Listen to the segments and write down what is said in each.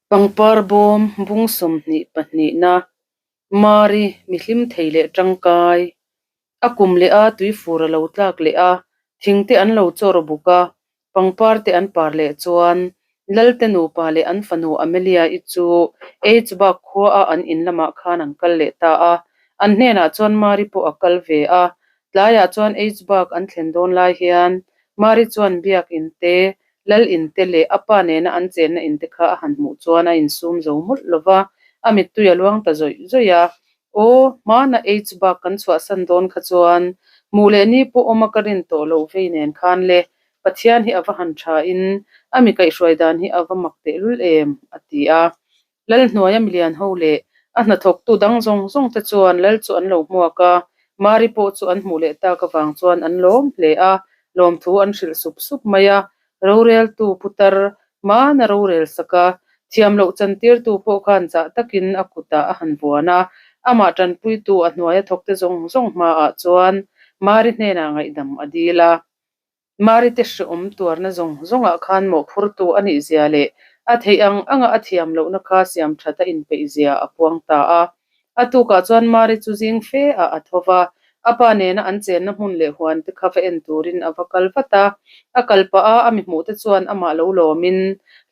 Pangpar bawm bung 22na Mari mi hlim thei leh tangkai. A kum leh a tuifur a lo tlak leh a, thing te an lo chawr buk a, pangpar te an par leh chuan Lalte nupa leh an fanu Amelia-i chu Eichbak khua a an in lamah khan an kal leh ta a, an hnenah chuan Mari pawh a kal ve a. Tlaiah chuan Eichbak an thlen dawn lai hian Mari chuan biak in te, Lal in te leh a pa nena an chenna in te kha a han hmuh chuan a insum zo mawlh lo va, a mittui a luang ta zawih zawih a. Aw, hmana Eichbak kan chhuahsan dawn kha chuan hmuh leh ni pawh awma ka rin tawh loh vei nen khan le, Pathian hi a va han tha in a mi kaihhruai dan hi a va mak tehlul em? a ti a. Lal hnuaia milian ho leh a hnathawktu dang zawng zawng te chuan Lal chu an lo hmuak a, Mari pawh chu an hmuh leh tak avang chuan an lawm hle a, lawmthu an hrilh sup sup mai a. Roreltu putar hmana rorel sak a, thiam loh chantirtu pawh khan chah takin a kutah a han vuan a, amah tanpuitu a hnuaia thawkte zawng zawng hmaah chuan Mari hnenah ngaihdam a dil a. Mari te hreawm tuarna zawng zawngah khan mawhphurtu a nih zia leh a theih ang anga a thiam lohna kha siam that a inpeih zia a puang ta a. A tukah chuan Mari chu zing fe ah a tho va, a pa nena an chenna hmun leh huan te kha va en turin a va kal vat a. A kal pah a, a mi hmuh te chuan amah lo lawmin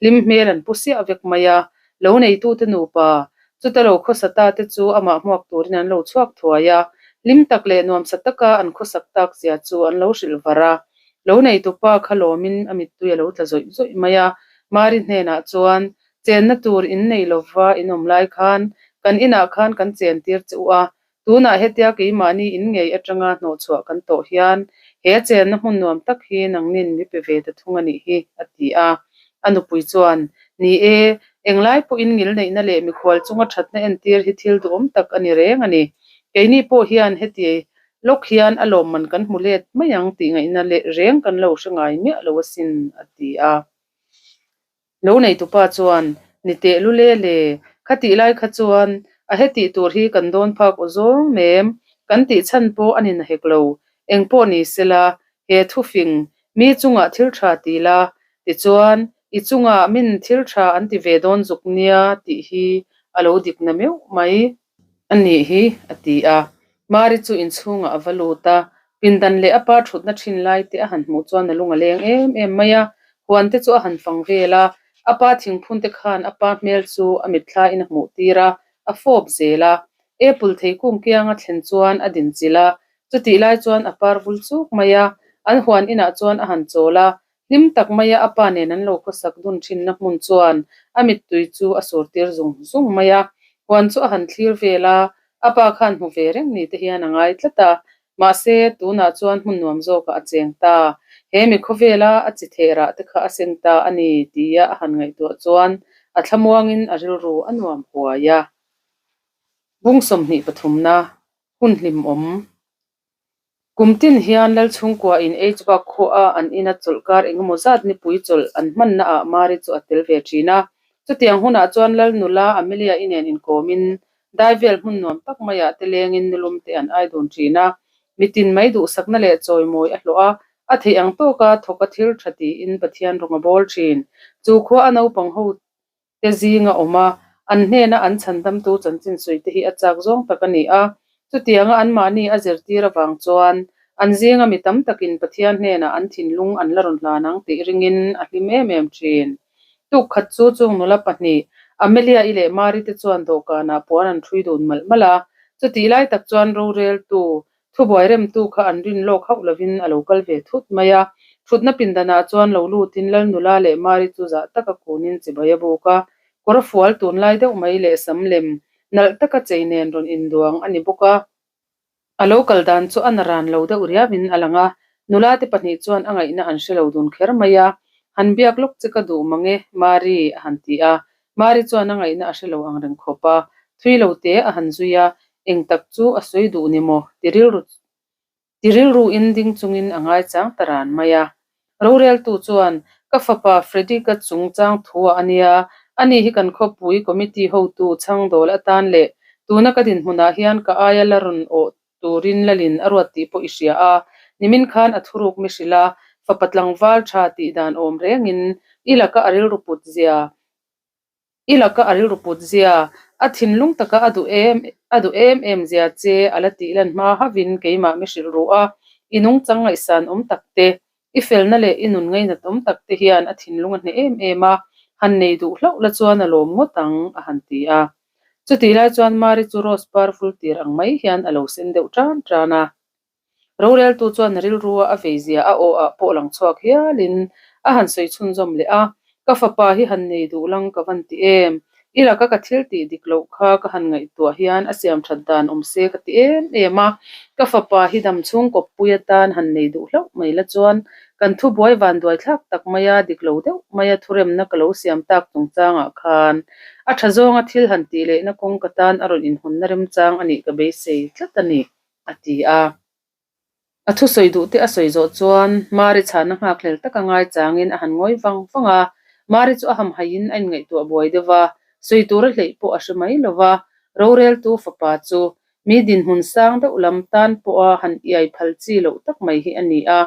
hlim hmel an pu siah vek mai a. Lo neitute nupa, chuta lo khawsa ta te chu amah hmuak turin an lo chhuak thuai a, hlim tak leh nuamsa taka an khawsak tak zia chu an lo hrilh var a. Lo neitupa kha lawmin a mittui a lo tla zawih zawih mai a, Mari hnenah chuan, Chenna tur in nei lova in awm lai khan kan inah khan kan chen tir che u a, Tunah hetia keimahni in ngei atanga hnawhchhuah kan tawh hian he chenna hmun nuam tak hi nangnin mi pe ve ta thung a nih hi, a ti a. A nupui chuan, Ni e, englai pawhin ngilneihna leh mikhual chunga thatna entir hi thil duhawm tak a ni reng a ni. Keini pawh hian heti lawk hian a lawmman kan hmu let mai ang tih ngaihna leh reng kan lo hre ngai miah lo asin, a ti a. Lo neitupa chuan, Ni teh lu le le, kha tih lai kha chuan a hetih tur hi kan dawn phak aw zawng mem, kan tih chhan pawh a ni na hek lo, eng pawh ni sela, he thufing, mi chungah thil tha ti la, tichuan i chungah min thil tha an ti ve dawn zuk nia tih hi a lo dik na meuh mai. A nih hi, a ti a. Mari chu inchhungah a va lut a, pindan leh a pa thutna thin lai te a han hmuh chuan a lung a leng em em mai a. Huan te chu a han fang vel a, a pa thingphun te khan a pa hmel chu a mitthlain a hmuh tir a, a fawp zel a. Apple theikung kianga thlen chuan a din chilh a, chutih lai chuan a par vul chuk mai a. An huan inah chuan a han chawl a, Hlim tak maia a pa nen an lo khawsak dun thinna hmun chuan a mittui chu a surtir zung zung mai a. Huan chu a han thlir vel a, a pa khan hmu ve reng ni te hian a ngai tlat a. Mahse, tunah chuan hmun nuam zawkah a cheng ta. He mi khawvela a chi theh rah te kha a seng ta a ni tia a han ngaihtuah chuan a thlamuangin a rilru a nuam huai a. Bung 23na hun hlimawm Kum tin hian Lalchhungkua in H-bak khuaah an ina chawlh kar engemaw zat nipui chawlh an hmanna ah Mari chu a tel ve thin a. Chutiang hunah chuan Lal nula Amelia-i nen inkawmin dai vel hmun nuam tak maiah te lengin nulum te an ai dun thin a. Mitin mai duhsakna leh chawimawi a hlawh a, a theih ang tawka thawk a thil tha tiin Pathian rawng a bawl thin. Chu khua a naupang ho te zinga awm a, an hnena an chhandamtu chanchin sawi te hi a chak zawng tak a ni a. Chutianga anmahni a zirtir avang chuan an zinga mi tam takin Pathian hnenah an thinlung an la rawn hlan ang tih ringin a hlim em em thin. Tuk khat chu chung nula pahnih, Amelia-i leh Mari te chuan dawhkanah puan an ṭhui dun malh malh a. Chutih lai tak chuan roreltu Thubuai remtu kha an rin lawk hauh lovin a lo kal ve thut mai a. Thutna pindanah chuan lo lutin Lal nula leh Mari chu zah taka kunin chibai a buk a. Kawr fual tunlai deuh mai leh sam lem nalh taka chei nen rawn induang a ni bawk a. A lo kal dan chu a naran lo deuh riauin a lang a. Nula te pahnih chuan a ngaihna an hre lo dun kher mai a. Han biak lawk che ka duh mang e, Mari, a han ti a. Mari chuan a ngaihna a hre lo ang reng khawp a. Thui lo te a han zui a, Eng tak chu a sawi duh ni maw? Ti rilru ti rilru in ding chungin a ngaichang ta ran mai a. Roreltu chuan, Ka fapa Frederick-a chungchang thu ah a nia, ani hi kan khawpui committee hotu chhang dawl atan leh tuna ka dinhmunah hian ka aia la rawn awh turin lalin a ruat tih pawh i hria a, nimin khan a thuruk mi hrilh a, fapa tlangval tha tih dan awm rengin i laka a rilru put zia. I laka a rilru put zia, a thinlung taka a duh em a duh em em zia che a la tih lan hma hauhin keimah mi hrilh ruh a, i nungchang ngaihsan awm tak te, i felna leh i nun ngainat awm tak te hian a thinlung a hneh em em a, han nei duh hlauh la chuan a lawm ngawt ang, a han ti a. Chutih lai chuan Mari chu rose par vul tir ang mai hian a lo sen deuh tan tan a. Roreltu chuan a rilrua a veizia a aw ah pawh lang chhuak hialin a han sawi chhunzawm leh a, Ka fapa hi han nei duh lang ka van ti em? I laka ka thil tih dik loh kha ka han ngaihtuah hian a siam that dan awm se ka ti em em a, ka fapa hi dam chhung kawppui atan han nei duh hlauh mai la chuan kan thubuai vanduai thlak tak maia dik lo deuh maia thuremna ka lo siam tak chungchangah khan a tha zawnga thil han tih lehna kawng ka tan a rawn inhawnna remchang a nih ka beisei tlat a ni. a ti a. A thusawi duh te a sawi zawh chuan Mari chhana nghakhlel taka ngaichangin a han ngawi vang vang a. Mari chu a hamhaiin a inngaihtuah buai deuh va, sawi tur a hleih pawh a hre mai lo va. Roreltu fapa chu mi dinhmun sang deuh lam tan pawha han iai phal chi loh tak mai hi a ni a.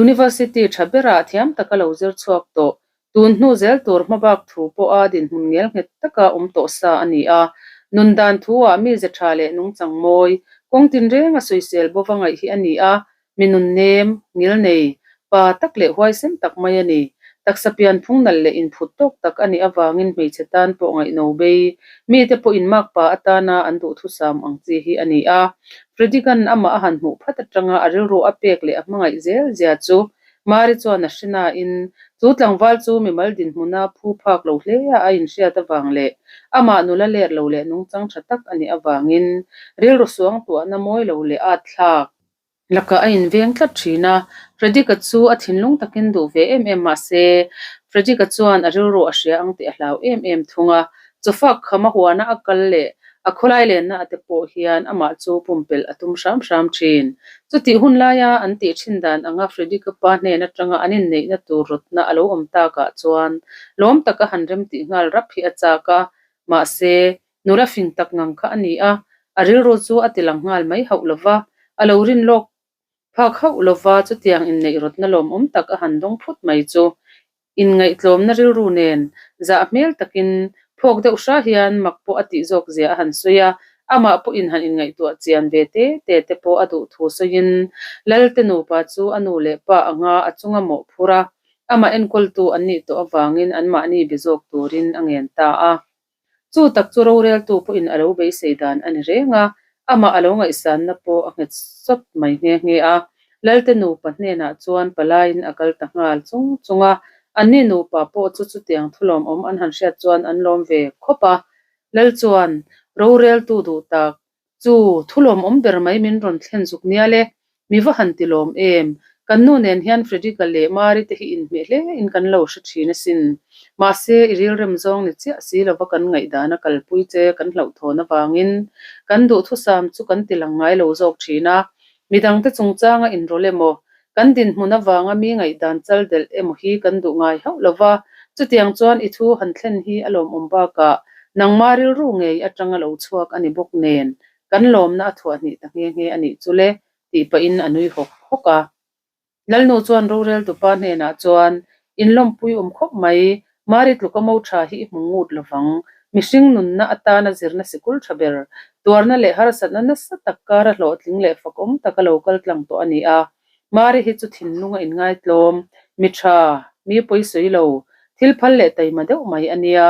University tha berah thiam taka lo zir chhuak tawh, tun hnu zel tur hmabak thu pawha dinhmun ngel nghet taka awm tawh sa a ni a. Nun dan thu-ah mize tha leh nungchang mawi, kawng tinrenga sawisel bova ngaih hi a ni a, mi nun nem, ngil nei, pa tak leh huaisen tak mai a ni. Taksa pian phung nalh leh inphut tawk tak a nih avangin hmeichhe tan pawh ngaihno bei, mite pawh inmakpa atana an duhthusam ang chi hi a ni a. Frederick-a'n amah a han hmuh phat atanga a rilru a pek leh a hmangaih zel zia chu Mari chuan a hre nain chu tlangval chu mimal dinhmuna phu phak lo hle a a inhriat avang leh amah nula let lo leh nungchang tha tak a nih avangin rilru suangtuahna mawi lo leh at thlak Lakah a inveng tlat thin a, Frederick-a chu a thinlung takin duh ve em em mah se, Frederick-a chuan a rilru a hria ang tih a hlau em em thung a, chawfak khama huana a kal leh a khawlai lenna a te pawh hian amah chu pumpelh a tum hram hram thin. Chutih hun laia an tih thin dan anga Frederick-a pa hnen atanga an inneihna tur rawtna a lo awm takah chuan lawm taka han remtih nghal rap hi a chak a, mahse, Nula fing tak ngang kha a ni a, a rilru chu a ti lang nghal mai hauh lo va, a lo rin lawk phak hauh lo va, chutiang inneih rawtna lawmawm tak a han dawng phut mai chu inngaihtlawmna rilru nen zah hmel takin phawk deuh hra hian mak pawh a tih zawk zia a han sawi a, amah pawhin han inngaihtuah chian ve te te te pawh a duh thu sawiin Lalte nupa chu a nu leh pa anga a chunga mawhphur a, amah enkawltu an nih tawh avangin anmahni be zawk turin a ngen ta a. Chu tak chu roreltu pawhin a lo beisei dan a ni reng a, amah a lo ngaihsanna pawh a nghet sawt mai nghe nghe a. Lalte nupa hnenah chuan palaiin a kal ta nghal chung chung a, anni nupa pawh chu chutiang thulawmawm an han hriat chuan an lawm ve khawp a. Lal chuan roreltu duh tak Chu, thu lawmawm ber mai min rawn thlen zuk nial e, mi va han ti lawm em? Kan nu nen hian Frederick-a leh Mari te hi inhmeh hle in kan lo hre thin asin. Mahse, i rilrem zawng ni chiah si lova kan ngaihdana kalpui che kan hlauhthawn avangin kan duhthusam chu kan ti lang ngai lo zawk thin a. Midangte chungchanga inrawlh emaw, kan dinhmun avanga mi ngaihdan chal delh emaw hi kan duh ngai hauh lo va, chutiang chuan i thu han thlen hi a lawmawm bakah nangma rilru ngei atanga lo chhuak a ni bawk nen kan lawmna a thuah hnih ta nghe nghe a nih chu le tih pahin a nui hawk hawk a. Lalnu chuan roreltupa hnenah chuan, In lawmpui awm khawp mai, Mari tluka mo tha hi i hmu ngut lovang. Mihring nunna atana zirna sikul tha ber, tuarna leh harsatna nasa tak kara hlawhtling leh fakawm taka lo kal tlang tawh a ni a. Mari hi chu thinlung a inngaitlawm, mi tha, mi pawisawi lo, thil phal leh taima deuh mai a nia.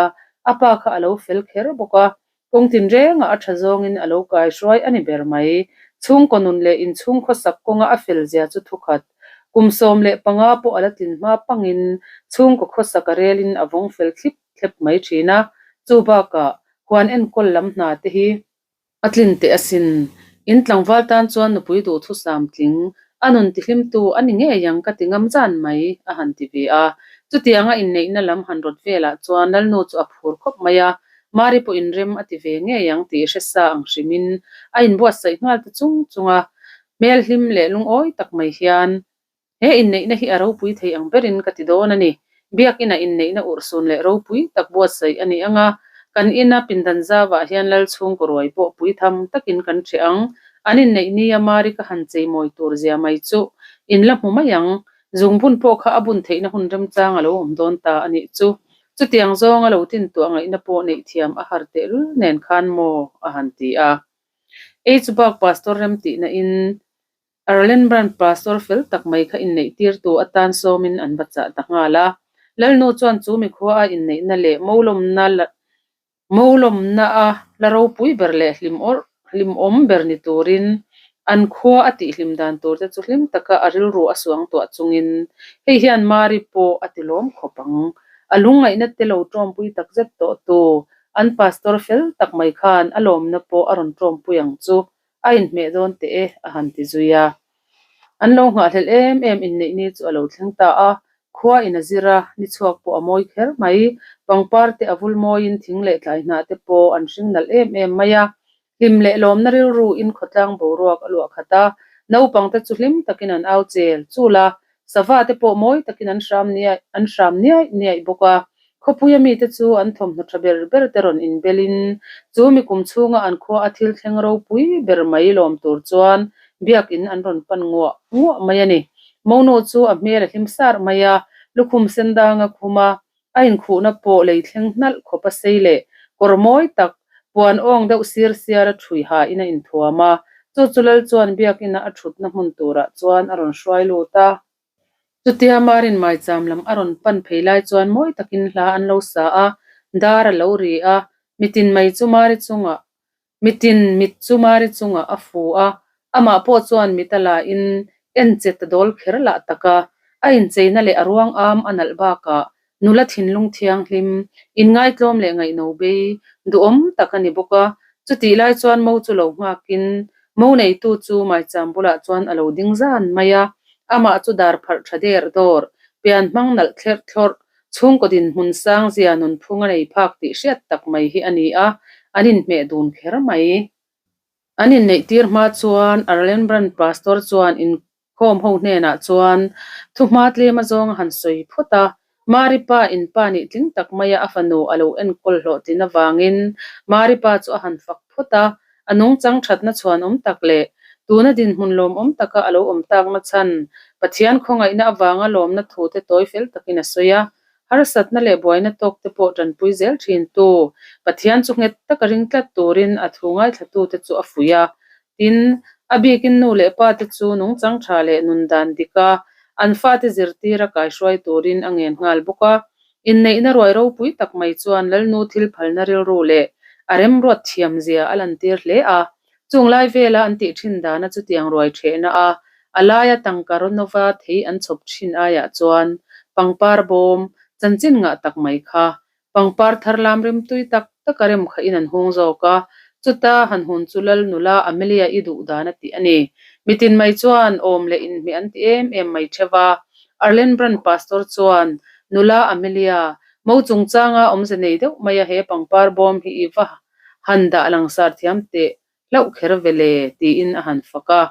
A pa kha a lo fel kher bawk a, Kawng tinrengah a tha zawngin a lo kai hruai a ni ber mai. Chhungkaw nun leh inchhung khawsak kawnga a fel zia chu thukhat. Kum 15 pawh a la tlin hma pangin chhungkaw khawsak a relin a vawng fel thlip thlep mai thin a. Chu bakah huan enkawl lam hna te hi a tlin teh asin. In tlangval tan chuan nupui duhthusam tling A nun tihlimtu a ni ngei ang ka ti ngam zan mai, a han ti ve a. Chutianga inneihna lam han rawt velah chuan Lalnu chu a phur khawp mai a, Mari pawh inrem a ti ve ngei ang tih hre sa ang hrimin a inbuatsaih nghal ta chung chung a. Hmel hlim leh lungawi tak mai hian he inneihna hi a ropui thei ang berin ka ti dawn a ni. Biakinah inneihna urhsun leh ropui tak buatsaih a ni ang a, kan ina pindan zauvah hian Lal chhungkaw ruai pawh pui tham takin kan ṭheh ang. An inneih nia Mari ka han chei mawi tur zia mai chu in la hmu mai ang. Zungbun pawh kha a bun theihna hun remchang a lo awm dawn ta a nih chu. Chutiang zawnga lo tintuah ngaihna pawh neih thiam a har tehlul nen khan maw? a han ti a. Ei chu bak Pastor remtihna in Erlenbrand Pastor fel tak mai kha inneihtirtu atan sawmin an va chah ta nghal a. Lalnu chuan chu mikhua a inneihna leh molawmna Molawmna a la ropui ber leh hlimawm ber ni turin an khua a tihhlim dan tur te chu hlim taka a rilru a suang tuah chungin hei hian Mari pawh a ti lawm khawp ang. A lungngaihna te lo tawmpui takzet tawh tu an pastor fel tak mai khan a lawmna pawh a rawn tawmpui ang chu a inhmeh dawn teh e a han ti zui a. An lo nghahhlelh em em inneih ni chu a lo thleng ta a, khua in a zir a, ni chhuak pawh a mawi kher mai. Pangpar te a vul mawiin thing leh tlai hnah te pawh an hring nalh em em mai a. Hlim leh lawmna rilru in khawtlang boruak a luah khat a, naupang te chu hlim takin an au chel chul a, sava te pawh mawi takin an hram niaih an hram niaih niaih bawk a. Khawpuia mite chu an thawmhnaw tha ber ber te rawn inbelin chu mi kum chhunga an khua a thil thleng ropui ber mai lawm tur chuan biakin an rawn pan nguah nguah mai a ni. Monu chu a hmel a hlim sar mai a, lukhum sen dang a khum a, a inkhuhna pawh lei thleng hnalh khawp a sei leh kawr mawi tak puan awng deuh sir siar a ṭhui hain a inthuam a, chu chu lal chuan biakina a ṭhutna hmun turah chuan a rawn hruai lut a. Chutia Marin maicham lam a rawn pan phei lai chuan mawi takin hla an lo sa a, dar a lo ri a, mitin mai chu Mari chungah, mitin mit chu Mari chungah a fu a, amah pawh chuan mit a la in en che ta dawl kher lah tak a, a incheina leh a ruang am a nalh bakah nula thinlung thianghlim, inngaitlawm leh ngaihno bei duhawm tak a ni bawk a, chutih lai chuan mo chu lo nghakin mo neitu chu maicham bulah chuan a lo ding zan mai a, amah chu dar pharh tha der dawr, pian hmang nalh thlerh thlawrh, chhungkaw dinhmun sang zia nunphung a nei phak tih hriat tak mai hi a ni a, an inhmeh dun kher mai. An inneihtir hma chuan Erlenbrand Pastor chuan in Khawm ho hnenah chuan thuhma tlem azawng a han sawi phawt a, Mari pa in pa nih tling tak maia a fanu a lo enkawl hlawhtlin avangin Mari pa chu a han fak phawt a, a nungchang thatna chhuanawm tak leh tuna dinhmun lawmawm taka a lo awm takna chhan Pathian khawngaihna avanga lawmna thu te tawi fel takin a sawi a, harsatna leh buaina tawk te pawh tanpui zel thin tu Pathian chu nghet taka ring tlat turin a thu ngaithlatute chu a fuih a, Tin, a bikin nu leh pa te chu nungchang tha leh nun dan dik a, an fate zirtir a kaihruai turin a ngen nghal bawk a. Inneihna ruai ropui tak mai chuan Lalnu thil phalna rilru leh a remruat thiam zia a lantir hle a. Chung lai vela an tih thin dana chutiang ruai thehna a, a laia tangka rawnova thei an chhawp thin aiah chuan pangpar bawm, chanchin ngah tak mai kha Pangpar thar lam rimtui tak tak a rem kha in an hung zawk a, chuta han hun chu lal nula Amelia i duh dan a tih a ni. Mitin mai chuan awm leh inhmeh an ti em em mai theuh a. Erlenbrand Pastor chuan, Nula Amelia, mo chungchanga awmze nei deuh maia he pangpar bawm hi i va han dah langsar thiam teh hlauh kher ve le, tiin a han fak a.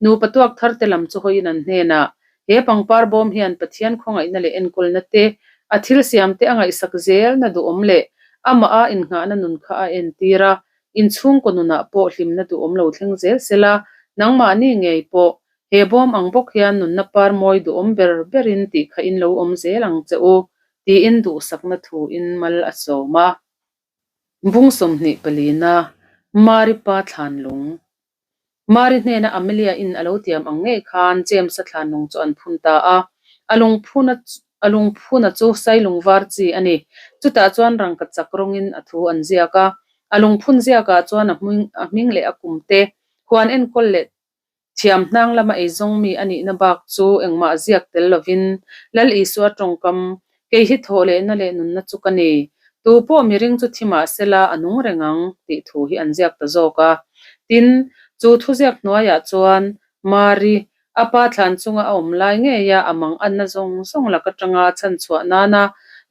Nupa tuak thar te lam chu hawiin an hnenah, He pangpar bawm hian Pathian khawngaihna leh enkawlna te, a thil siam te a ngaihsak zelna duhawm leh amah a innghahna nun kha a entir a, inchhungkaw nunah pawh hlimna duhawm lo thleng zel sela, nangmahni ngei pawh he bawm ang bawk hian nunna par mawi duhawm ber berin tih kha in lo awm zel ang che u, tiin duhsakna thuin mal a sawm a. Bung 24na, Mari pa thlan lung. Mari hnena Amelia in a lo tiam ang ngei khan James-a thlan lung chu an phun ta a. A lungphuna a lungphuna chu sailung var chi a ni. Chutah chuan rangka chak rawngin a thu an ziak a. A lungphun ziakah chuan a hming a hming leh a kum te, huan enkawl leh Thiam hnang lama eizawng mi a nihna bak chu engmah ziak tel lovin Lal Isua tawngkam, Kei hi thawh lehna leh nunna chu ka ni. Tu pawh miring chu thi mah sela a nung reng ang, tih thu hi an ziak ta zawk a. Tin, chu thuziak hnuaiah chuan Mari, a pa thlan chunga a awm lai ngeia a mang anna zawng zawng lak atanga chhanchhuah nana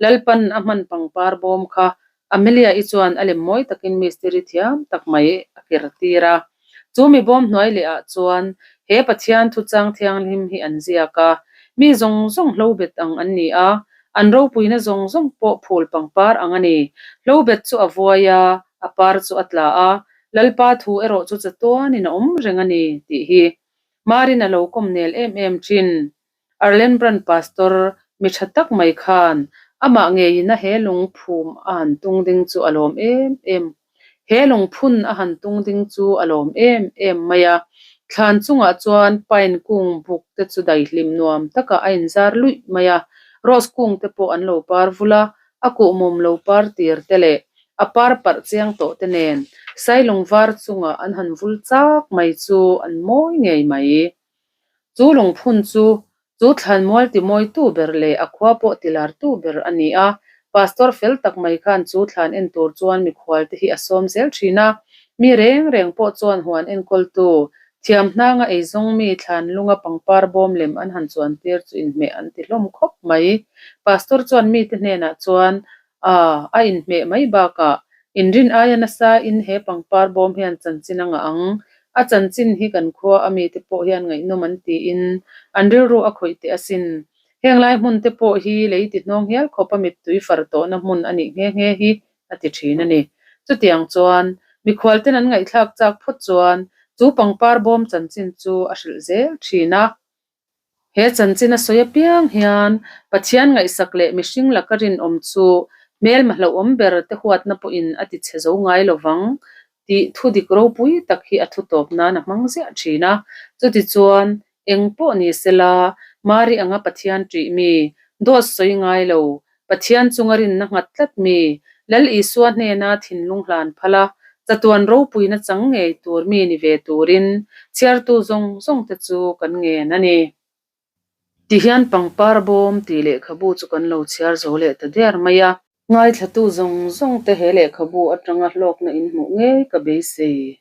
Lalpan a hman pangpar bawm kha Amelia-i chuan a lem mawi takin mistiri thiam tak mai a ker tir a. Chu mi bawm hnuai leh ah chuan he Pathian thuchang thianghlim hi an ziak a. Mi zawng zawng hlobet ang an ni a, an ropuina zawng zawng pawh phul pangpar ang a ni. Hlobet chu a vuai a, a par chu a tla a, Lalpa thu erawh chu chatuanin a awm reng a ni tih hi Marin a lo kawm nel em em thin. Erlenbrand Pastor mi tha tak mai khan Amah ngeiin a he lungphum a han tung ding chu a lawm em em. He lungphun a han tung ding chu a lawm em em mai a. Thlan chungah chuan pine kung buk te chu daihlim nuam takah a inzar luih mai a. Rose kung te pawh an lo par vul a, a kuhmawm lo par tir te leh a par parh chiang tawh te nen sailung var chungah an han vul chak mai chu an mawi ngei mai. Chu lungphun chu Chu thlanmual timawitu ber leh a khua pawh tilartu ber a ni a. Pastor fel tak mai khan chu thlan en tur chuan mikhual te hi a sawm zel thin a. Mi reng reng pawh chuan huan enkawltu, thiam hnanga eizawng mi thlan lunga pangpar bawm lem an han chuan tir chu inhmeh an ti hlawm khawp mai. Pastor chuan mite hnenah chuan, A, a inhmeh mai bakah inrin aia nasa in he pangpar bawm hian chanchin a ngah ang. A chanchin hi kan khua a mite pawh hian ngaihnawm an tiin an rilru a khawih teh asin. Heng lai hmun te pawh hi lei ti hnawng hial khawp a mittui far tawhna hmun a nih nghe nghe hi a ti thin a ni. Chutiang chuan mikhual ten an ngaihthlak chak phawt chuan chu pangpar bawm chanchin chu a hrilh zel thin a. He chanchin a sawi apiang hian Pathian ngaihsak leh mihring laka rinawm chu hmelma hlauhawm ber te huatna pawhin a ti chhe zo ngai lo vang tih thu dik ropui tak hi a thu tawp nan a hmang ziah thin a. Chutichuan, eng pawh ni sela, Mari anga Pathian ṭih mi, dawt sawi ngai lo, Pathian chunga rinna nghat tlat mi, Lal Isua hnena thinlung hlan phal a, chatuan ropuina chang ngei tur mi ni ve turin chhiartu zawng zawng te chu kan ngen a ni. Tihian pangpar bawm tih lehkhabu chu kan lo chhiar zo leh ta der mai a. Ngaithlatu zawng zawng te he lehkhabu atanga hlawkna in hmuh ngei ka beisei.